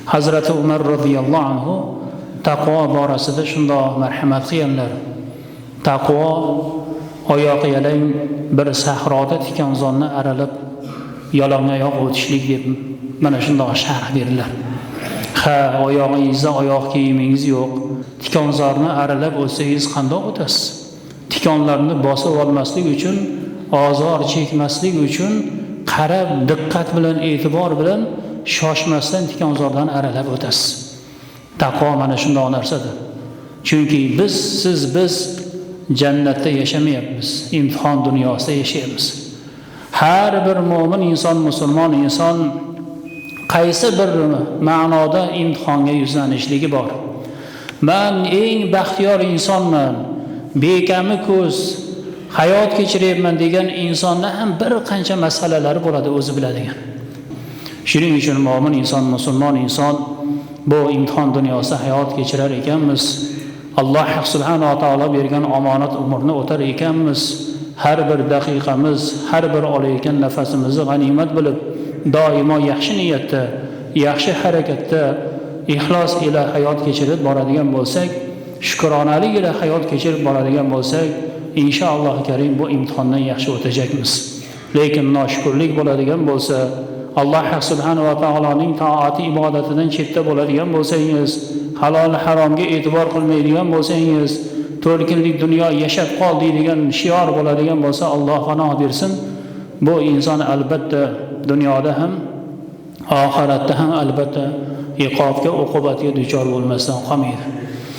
Hazrati Umar roziyallohu anhu taqvo borasida shundoq marhamat qilganlar. Taqvo oyoq yalang bir sahroda tikonzorni aralab yalang oyoq o'tishlik deb mana shundoq sharh berdilar. Ha, oyog'ingizda oyoq kiyimingiz yo'q, tikonzorni aralab o'tsangiz qandoq o'tasiz? Tikonlarni bosib olmaslik uchun, ozor chekmaslik uchun qarab, diqqat bilan, e'tibor bilan shoshmasdan tikonzordan aralab o'tasiz. Taqvo mana shundoq narsadir. Chunki biz, siz, biz jannatda yashamayapmiz, imtihon dunyosida yashayapmiz. Har bir mo'min inson, musulmon inson qaysi bir ma'noda imtihonga yuzlanishligi bor. Man eng baxtiyor insonman, bekami ko'z hayot kechiryapman degan insonda ham bir qancha masalalari bo'ladi o'zi biladigan. Shuning uchun mo'min inson, musulmon inson bu imtihon dunyosida hayot kechirar ekanmiz, Alloh subhanahu va taolo bergan omonat umrni o'tar ekanmiz, har bir daqiqamiz, har bir olayotgan nafasimizni g'animat bilib, doimo yaxshi niyatda, yaxshi harakatda, ixlos ila hayot kechirib boradigan bo'lsak, shukronalik ila hayot kechirib boradigan bo'lsak, inshaalloh karim bu imtihondan yaxshi o'tajakmiz. Lekin noshukrlik bo'ladigan bo'lsa, Alloh subhanahu va taoloning toati ibodatidan chetda bo'ladigan bo'lsangiz, halol haromga e'tibor qilmaydigan bo'lsangiz, 4 kunlik dunyo yashab qol deydigan shior bo'ladigan bo'lsa, Alloh panoh bersin, bu inson albatta dunyoda ham, oxiratda ham albatta iqobga, uqubatga duchor bo'lmasdan qolmaydi.